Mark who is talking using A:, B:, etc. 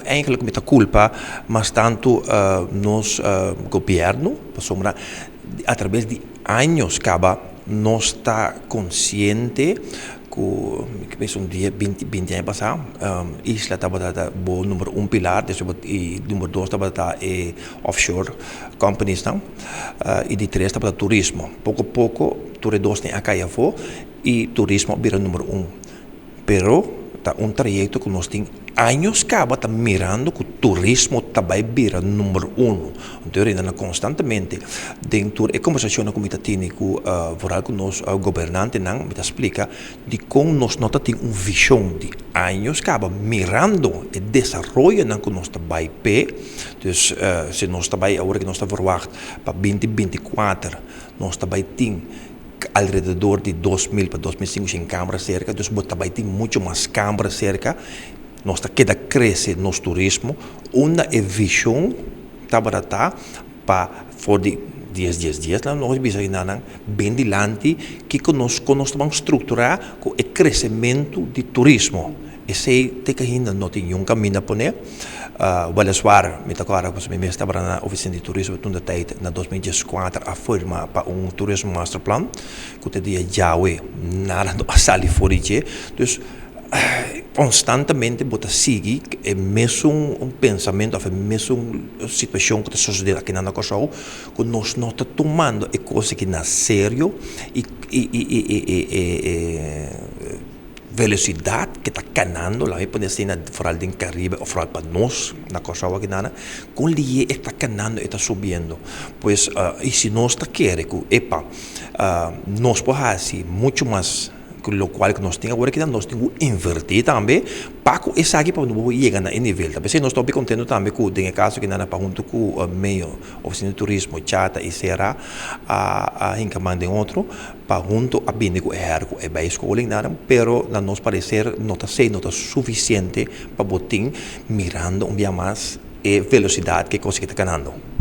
A: Eigenlijk mi ta kulpa mas tantu nos gobièrnu, pasobra atraves di años kaba nos ta konsiente ku un dia 20 aña pasá Isla tabata bo number 1 pilar, i number 2 tabata e offshore companies nan, i di 3 tabata turismo. Poko poko tur e dos a kai afó i turismo a bira number 1. Pero ta un trayekto ku nos tin años kaba ta mirando ku turismo ta bai bira number 1. Anto rei konstantemente den tur e kombersashon ku mi ta tene ku vooral ku nos gobernantenan, mi ta splika di kon nos no tin un vishon di años kaba mirando e desaroyonan ku nos ta bai p'e. Dus si nos ta bai awor ku nos ta verwacht pa 2024, nos ta bai tin alrededor di 2000 pa 2500 kamber serka, dus bo ta bai tin muchu mas kamber serka. Nos ta keda krese nos turismo, unda e vishon tabata pa for di 10 10 10 nan nos bisa nan ben dilanti ku nos ta strukturá ku e kresementu di turismo. Esei te ainda no tin un kaminda pone. Weliswaar, mi ta kòrda ku mi mes tabata na ofisina di turismo toen de tijd na 2014 a forma pa un turismo masterplan, ku te dia djawe nada no a sali for di dje. Dus konstantemente bo ta sigui e mesun un pensamentu òf e mesun situashon ku ta sosodé aki na Kòrsou, ku nos no ta tumando e kos aki na serio i e velosidat ku ta kanando, laga mi pone asina, vooral den Karibe òf vooral pa nos na Kòrsou aki nan, kon lihé e ta kanando, e ta subiendo. Pues i si nos ta kere ku epa, nos por hasi muchu mas lo kual ku nos tin awor aki, nos tin ku invertí tambe pa ku esaki pa nos yega na e nivel. P'esei nos ta hopi kontentu tambe ku den e kaso aki nan pa huntu ku MEO, Ofisina di Turismo, CHATA i CRA a hinka man den otro pa huntu a bini ku e her ku e bijscholing nan, pero na nos pareser no ta sei, no ta sufisiente pa bo tin mirando un bia mas e velosidat ku e kos aki ta kanando.